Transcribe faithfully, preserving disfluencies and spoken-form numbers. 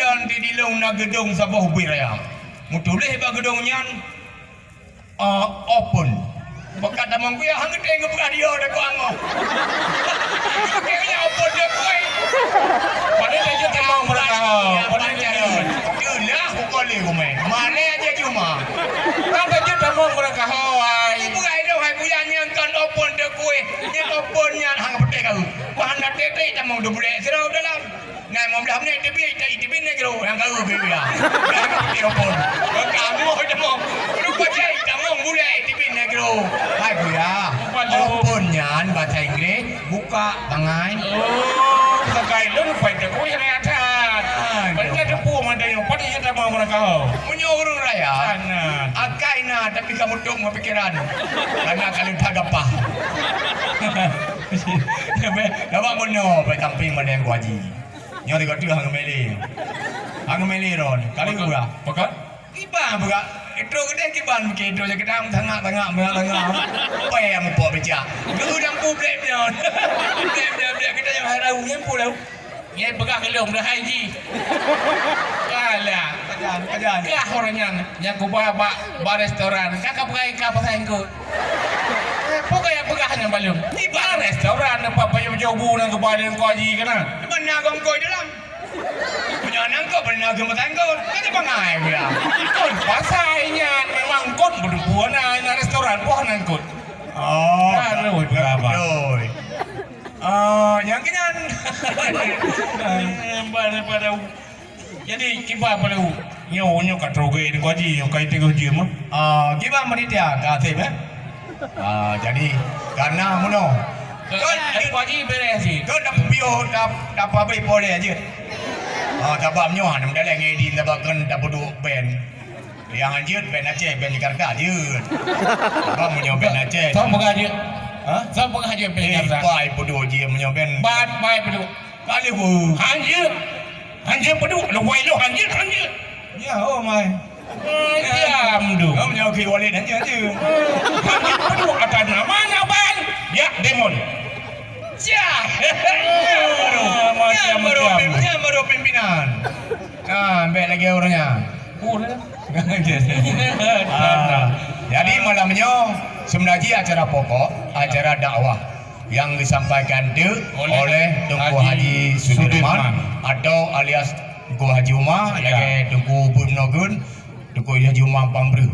Dan di dilong na geudong saboh ubit raya. Meutuléh bak geudong nyan, ah, open. Bakat tamong kuya hang geutem geupeugah dia deukok angoh. Kayaknya open deukoi. Padahal dia tamong meurah. Padahal dia. Itulah pukul lima. Mana aja cuma. Kan dia tamong meurah kahawai. Bukan itu hai buya nyang kan open deukoi. Nyang open nyan hang beuteh kau. Bahan dak tetek tamong dua bulan serau dalam. Ngai lima belas menit teubiet, teubiet negro nyang ka ubit ya. Nyang ka ubit open. Kamoe deungoe. Rupa jai tamong bulai teubiet negro. Hai buya. Open nyan bahasa Inggris buka bangai. Oh, sakai lôn pai teuku yang atas. Pada tepu mandai yang pada yang tamong meurah kau. Meunyoe ureueng raya. Akai na tapi kamu tok pikiran. Karena kalau tak gapah. Nampak meunyoe pai kampung mandai yang kuaji. Nyoe teuka teuh hang mele. Hang mele ron. Kali gura. Pakon? Kiban buka. Itu gede kiban ke itu je kita tengah-tengah tengah-tengah. Apa yang mupok becak? Guru dan publik nyoe. Publik, publik, publik kita yang harau nyempu lau. Nyai peugah ke lôn dah hai ji. Kalah. Pajan, pajan. Kah orang nyan, nyang kuba bak, bak restoran. Kakak peugah ikan pasai engkau. Peugah yang peugah nyan balum. Iba restoran apa payung jobu nang keuba deungon kuaji kana. Mana gongkoi dalam? Punya nangkau pernah ke matangkau. Kan dia pangai pula. Kon pasai nyan memang kon berdua na na restoran boh nangkut. Oh, Kan lu berapa? Betul. Ah, yang kenyan. Mbak daripada Jadi kiban pada u-, nyoe, nyoe ka troge di kuaji, nyoe ka iteugoh jeuem ah. Ah, kiban meunitian ka aseb eh. Ah, jadi karena meunoe. Kon kuaji beres sih. Kon dah pupio dah dah pabrik poleh aja. Ah, tabak nyoe hana mendalai ngai di tabak kon dah puduk ben. Yang hanjeuet ben Aceh ben Jakarta jeuet. Bang meunyoe ben Aceh. Sok peugah jeuet. Ha? Sok peugah jeuet ben Jakarta. Pai puduk jeuet meunyoe ben. Bat pai puduk. Kali bu. Hanjeuet. Hanjeuet peuduek, luwai lôn hanjeuet, hanjeuet. Ya, oh mai. Jam tu. Kamu nyawa ke walid hanjeuet je. Hanjeuet peuduek atas nama nak ban. Ya, demon. Ya. Macam-macam. Yang baru pimpinan. Nah, ambil lagi orangnya. Ah, jadi malam nyoe sebenarnya acara pokok, acara dakwah yang disampaikan tu oleh Teungku Haji Sudirman atau alias Teungku Haji Umar, lagi Teungku Bun Nogun, Teungku Haji Umar Pambreu.